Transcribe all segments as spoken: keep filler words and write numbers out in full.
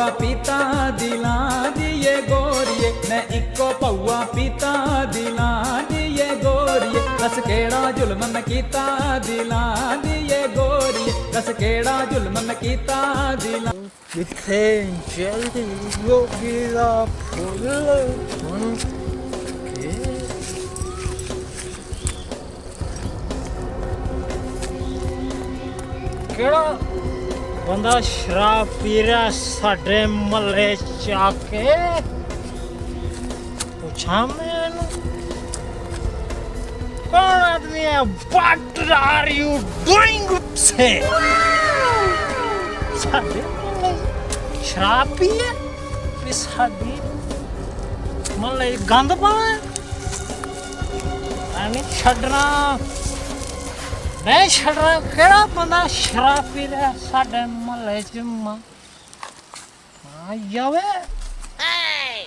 पीता दिलां दी ये गोरिये, मैं इक्को पौआ पीता दिलां दी ये गोरिये, दस केड़ा जुल्म मैं कीता दिलां दी ये गोरिये, दस केड़ा जुल्म मैं कीता दिलां। कित्थे जल्दी गोभी दा फुल्ल बन के। केह्ड़ा बंदा शराब पी रहा साढ़े म्हल्ले च आके? पुच्छां मैं इ'नू, कौन आदमी है? What are you doing से? साढ़े म्हल्ले च शराब पी है, भी साढ़े म्हल्ले च गंद पाना है? मैं नहीं छड्डना, नहीं छड्डना। केह्ड़ा बंदा शराब पी रहा साढ़े म्हल्ले च? मां, मां जावे,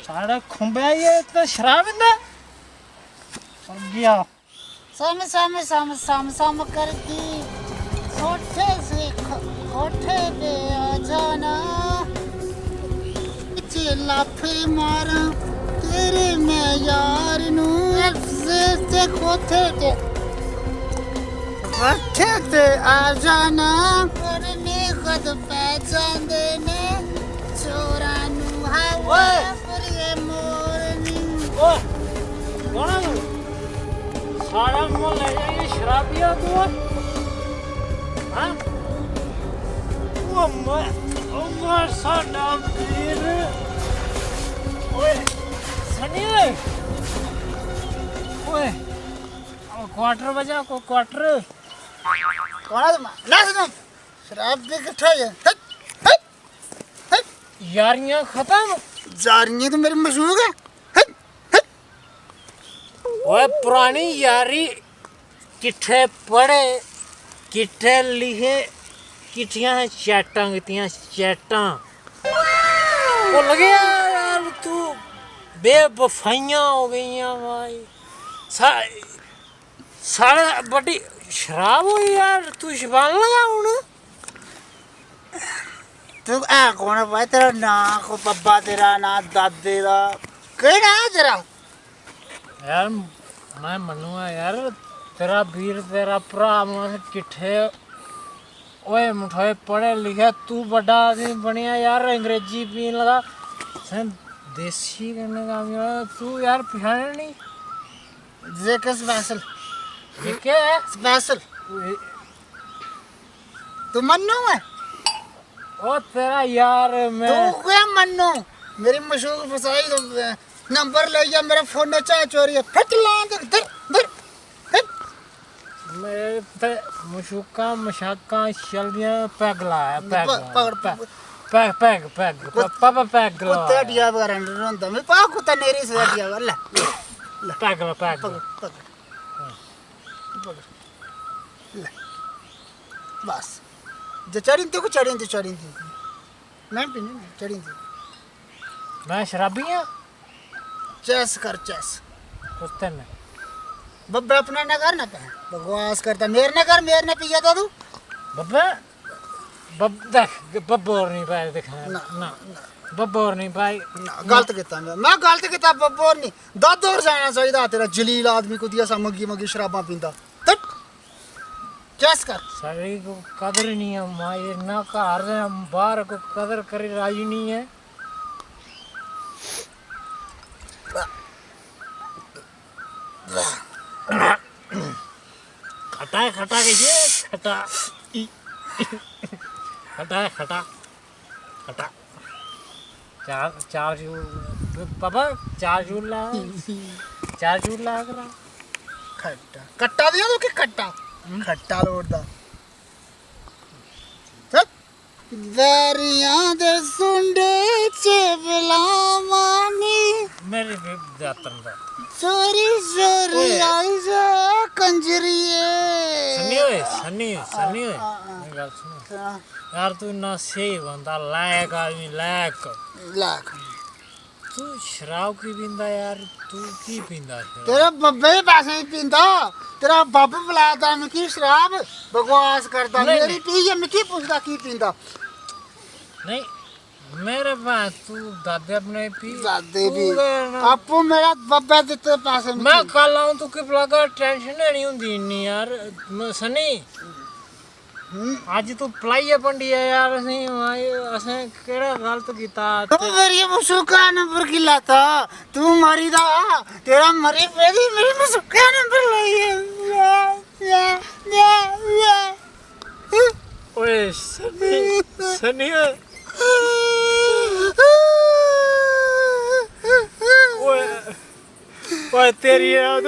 साढ़े खुंबे ये तो शराब इंदा। गया। सम सम सम सम सम करदी सोठे से ख- कोठे पे आ जाना। च लाफे मारां तेरे मैं यार नू। सिर ते कोठे ते कोठे ते आ जाना। और मैं खुद पहचानदे ने चोरां नू हवा ओए। पर ये मोरनी। ओए, कौन है तू? सारा मोहल्ला ये शराबिया तू है? हाँ? ओ मैं, ओ मैं साडा वीर। ओए, सनी ओए। ओए, ओ क्वार्टर बजा, को क्वार्टर। कौन है तुम? ना सुनो। शराब भी इकट्ठा है। हट, हट। यारियां खत्म। यारियां तो मेरी मशूक है। हट, हट। ओए पुरानी यारी, किट्ठे पढ़े, किट्ठे लिखे, किट्ठियां चैटां कीतियां, चैटां। भुल्ल गेआ यार तू, बेवफाइयां हो गईयां भाई। सा-, साढ़े बड्डी शराब होई यार, तू छपान लगा हून। तू है कौन भाई? तेरा नां को बब्बा, तेरा नां दादे दा, केह् नां ऐ तेरा? यार, मैं मन्नू आं यार, तेरा वीर, तेरा भ्रा, मैं किट्ठे होए, मठोए, पढ़े लिखे, तू बड्डा आदमी बनेआ यार, अंग्रेजी पीन लगा, सैं देसी कन्नै कम्म चला, तू यार पछानेआ निं? जेके स्पैशल। जेके ऐ? स्पैशल। ए- तू मन्नू ऐ? ओ तेरा यार, मैं तू क्या मन्नू? मेरी मशूक फसाई तो, नंबर लेइयै मेरा फोन चा चोरी है। फट लां दे, दर, दर, दर। मेरे ते मशूकां, मशाकां चलदियां, पैग लाया, पैग प-, लाया, पकड़, पै-, पैग, पैग, पैग, कुत-, प-, पापा पैग कुत्ते लाया। हड्डिया बगैरा नहीं होंदा। मैं पा कुत्ता नेरी से हड्डिया बगैरा। ले, ले। पैग ला, पैग पकड़, ला। पकड़। हाँ। पकड़। ले। बस। जे चढ़ी तू को चढ़ी तू, चढ़ी तू। मैं पीनी नहीं, चढ़ी तू। मैं शराबी आं? चैस कर, चैस। कुत्ते ने? बब्बे अपने ने कर ना पै। बकवास करता। मेरे ने कर, मेरे ने पिया था तू। बब्बे, बब-, देख, बब्बे होर नहीं पाए, दिक्ख। ना, ना। ना। बब्बे होर नहीं पाए। ना, गलत कीता मैं। मैं गलत कीता, बब्बे होर नहीं। दादू होर जाना चाहिदा तेरा जलील आदमी, कुदिया सा मंगी मंगी शराबां पींदा। तट। चैस कर। साढ़ी को कदर नहीं है, माए, ना घर है, बाहर को कदर करे राजी नहीं है। खटा है, खटा के ये, खटा। खटा है, खटा। खटा। चार, चार चूर, पापा, चार चूर ला। चार चूर ला करा। खट्टा। कट्टा दिया तो कि खट्टा? हम्म। खट्टा लोड़दा। चल। बैरियां दे सुंडे च बलावां नी। मेरी भी जातन दा। चोरी चोरी ओए। आई जा कंजरिए। सन्नी ओए, सन्नी, सन्नी ओए। हाँ, हाँ। मेरी गल्ल सुनो। हाँ। यार, तू इन्ना स्हेई बंदा, लायक आदमी, लायक। लायक। तू शराब की पींदा यार? तू की पींदा शराब? तेरे बब्बे ही पैसे ही पींदा। तेरा बब्ब पिलादा मिकी शराब, बकवास करदा। नहीं, मेरी नहीं। पी ऐ, मिकी पुछदा की पींदा? नहीं, मेरे भैं, तू दादे अपने पी, दादे तू पी। गै ना। आपूं मेरा बब्बै दित्ते पैसे मैं मिगी। कल आऊं, तू की पलागा, टेंशन नहीं होंदी इन्नी यार। म-, सनी, हम्म। अज्ज तू पलाइयै पंडिया यार, असें, असें केह्ड़ा गलत कीता? तू मेरी मसूका नंबर की लाता? तू मरी दा, तेरा मरी पेदी मेरी मसूका नंबर लाइयै। या, या, या, या। ओए सनी, सनी ओए। ओए, ओए तेरी याद,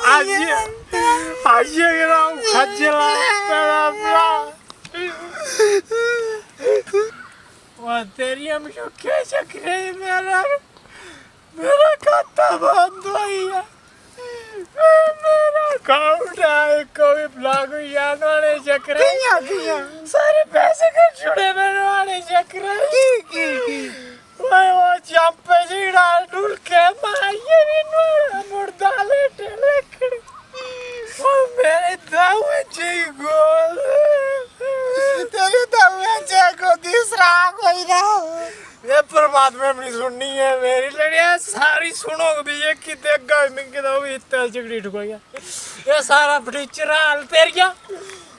आज, आज ये गिरा हूँ खजला, तेरा भरा। ओए तेरी हम क्यों क्या चक्कर है मेरा? मेरा खाता बंद होई गेआ। मेरा अकाउंट है, कोई ब्लॉक होई गेआ नुहाड़े चक्करै। कि'यां, कि'यां? सारे पैसे करी छुड़े में नुहाड़े चक्करै। की, की, की? ओए, ओह् चापे जेह्ड़ा ढुलके मारियै बी नुहाड़ा मुर्दा लेटे लेकड़। ओए, मेरे दौं इंची गोल। तेरे दौं इंची गोदी सराख होई दा। ये परमात्मा ने अपनी सुननी है, मेरी लड़िया सारी सुनोग भी, ये किते गै मिंगे दा भी इत्ता झगड़ी ठुकाइया। ये सारा फटीचर हाल तेरिया,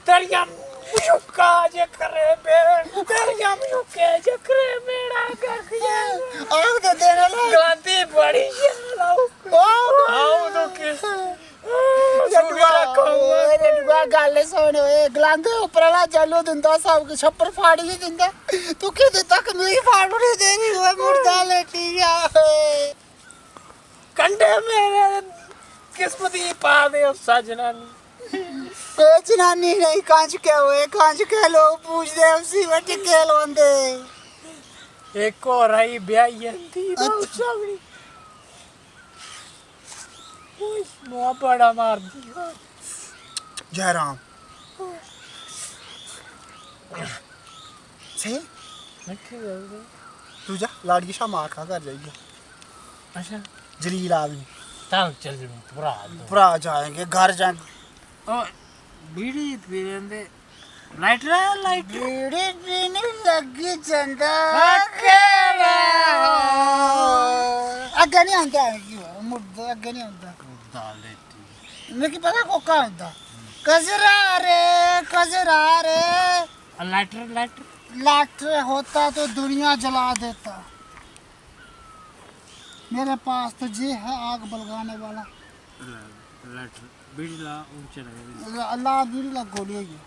तेरिया मुशुका जे करे बे, तेरिया मुशुके जे करे मेरा गर्ख ये। आग दे देने ला। गलांदी बड़ी शैल आऊ। ओ। आऊ तो के। रडुआ, रडुआ, गल्ल सुन, ओए, गलांदे उप्पर आह्ला जैलू दिंदा, सब किश छप्पर फाड़ी गै दिंदा। तू केह् दित्ता, कमीज फाड़ू नेईं देनी, ओए, मुर्दा लेटी गेआ, ओए। कंडे मेरे किस्मत गी पा दे उस जनानी। ओए, जनानी नेईं, कंजक ऐ, ओए, कंजक ऐ, लोक पूजदे उसी, ओए, टिक्के लोआंदे। इक होर आई, ब्याही जंदी, अच्छा। उस बी ओए, मोआ बड़ा मारदी। जयराम। स्हेई? मैं केह् करूं? तू जा, लाड़िये शा मार खा घर जाइयै। अच्छा। जलील आदमी। चल, चल, भरा। भरा जाएंगे, घर जाएंगे। ओ, बीड़ी पी लेंदे। लाइटर है, लाइटर? बीड़ी पीने लगी जंदा। आ, केह्ड़ा? अग्गें नहीं आंदा है मिगी, मुर्दा अग्गें नहीं आंदा। मुर्दा लेटी। मिगी पता कोका आंदा। कजरा रे, कजरा रे। आ, लाइटर, लाइटर? लाइटर होता तो दुनिया जला देता। मेरे पास तो ये है आग बलगाने वाला। लाइटर। बीड़ी ला, ऊंचे लगे बीड़ी। ला, ला बीड़ी ला, गोली होई गेई।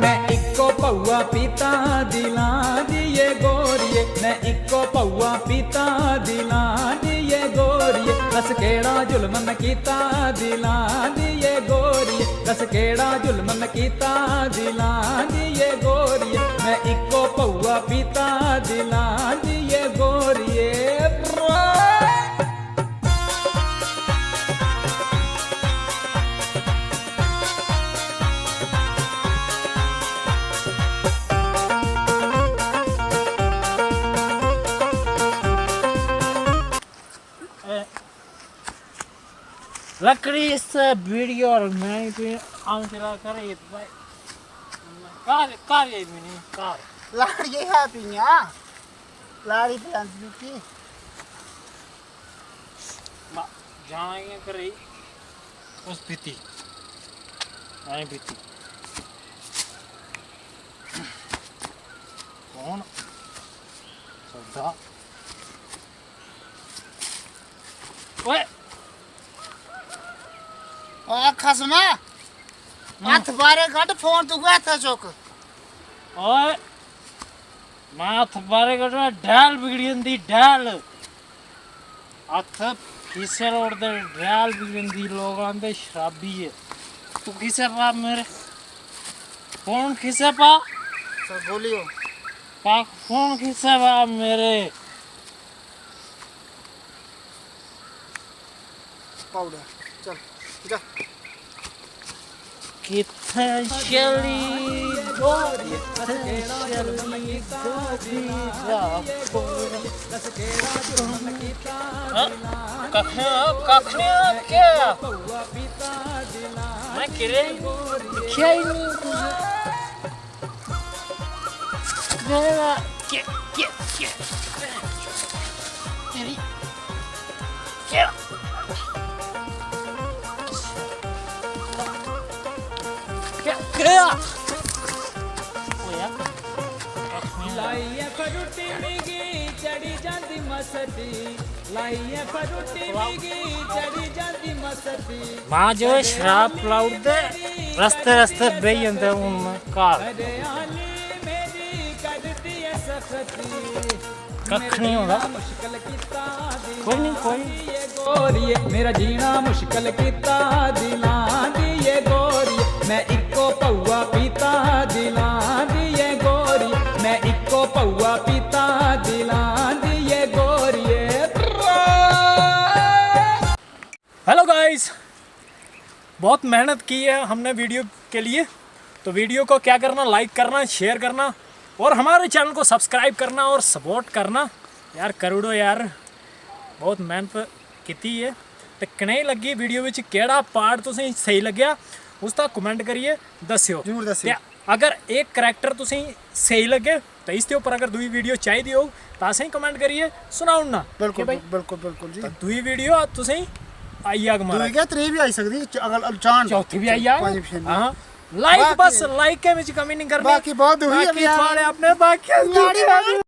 मैं इक्को पौआ पीता दिलां दी ए गोरिये, मैं इक्को पौआ पीता दिलां दी ए गोरिये, दस केड़ा जुल्म मैं कीता दिलां दी ए गोरिये, दस केड़ा जुल्म मैं कीता दिलां दी ए गोरिये, मैं इक्को पौआ पीता दिलां दी ए गोरिये। लकड़ी इस वीडियो और मैं भी आऊं तेरा करे भाई। कार, कार ये भी नहीं, कार। लाड़ी ये है पिया। लाड़ी पे आंदी की। मा-, जाना ये करे उस पीती। आए पीती। कौन? सौदा। ओए। आ खसमा, हम्म। हत्थ बारे कड्ढ, फोन तू हत्था चुक। ओए, मैं हत्थ बारे कड्ढ, डैल बिगड़ी जंदी, डैल। हत्थ खीसे लोड़दे, डैल बिगड़ी जंदी, लोक आंदे शराबी ऐ। तू खीसे पा मेरे, फोन खीसे पा। सर, बोलियो। पा, फोन खीसे पा मेरे। पाउडा, चल, जा। कित्थै चली हाँ? कख नहीं हो, कख नहीं हो, क्या? मैं किरे दिखिया ही नहीं तुझे। मेरा क्या, क्या, क्या? तेरी क्या? क्या, क्या? ओ यार। लाइए फरुटी मिगी चढ़ी जांदी मस्ती, लाइए फरुटी मिगी चढ़ी जांदी मस्ती। मां जो शराब पलाउड़दे, रस्ते रस्ते बेही जंदे हून घर। कक्ख नहीं होंदा। कोई नहीं, कोई। गोरिए, मेरा जीना मुश्किल किता दिलां दी ए गोरिए, मैं इक्को पौआ पीता दिलां दी ए गोरिए, मैं इक्को पौआ पीता दिलां दी ए गोरिए। हेलो गाइस, बहुत मेहनत की है हमने वीडियो के लिए, तो वीडियो को क्या करना, लाइक करना, शेयर करना और हमारे चैनल को सब्सक्राइब करना और सपोर्ट करना। यार करी ओड़ो यार, बहुत मेहनत कीती है। ते कनेही लग्गी वीडियो बिच, केह्ड़ा पार्ट तुसेंगी स्हेई लग्गेआ, उसदा कमेंट करियै दस्सेओ। जरूर दस्सेओ। ते अगर एह् करैक्टर तुसेंगी स्हेई लग्गे, ते इसदे उप्पर अगर दूई वीडियो चाहिदी होग, तां असेंगी कमेंट करियै सनाई ओड़ना। बिल्कुल, कि भाई, बिल्कुल, बिल्कुल जी। तां दूई वीडियो तुसेंगी आई जाग, महाराज। दूई क्या, त्री भी आई सकदी, च-, अगर चाह्न। चौथी भी आई जाग। कोई टेंशन नहीं। हाँ। लाइक, बाकी बस लाइक के बिच कमी नहीं करनी। बाकी बहुत दुखी है बाकी यार। थुआढ़े अपने, बाकी लाड़ी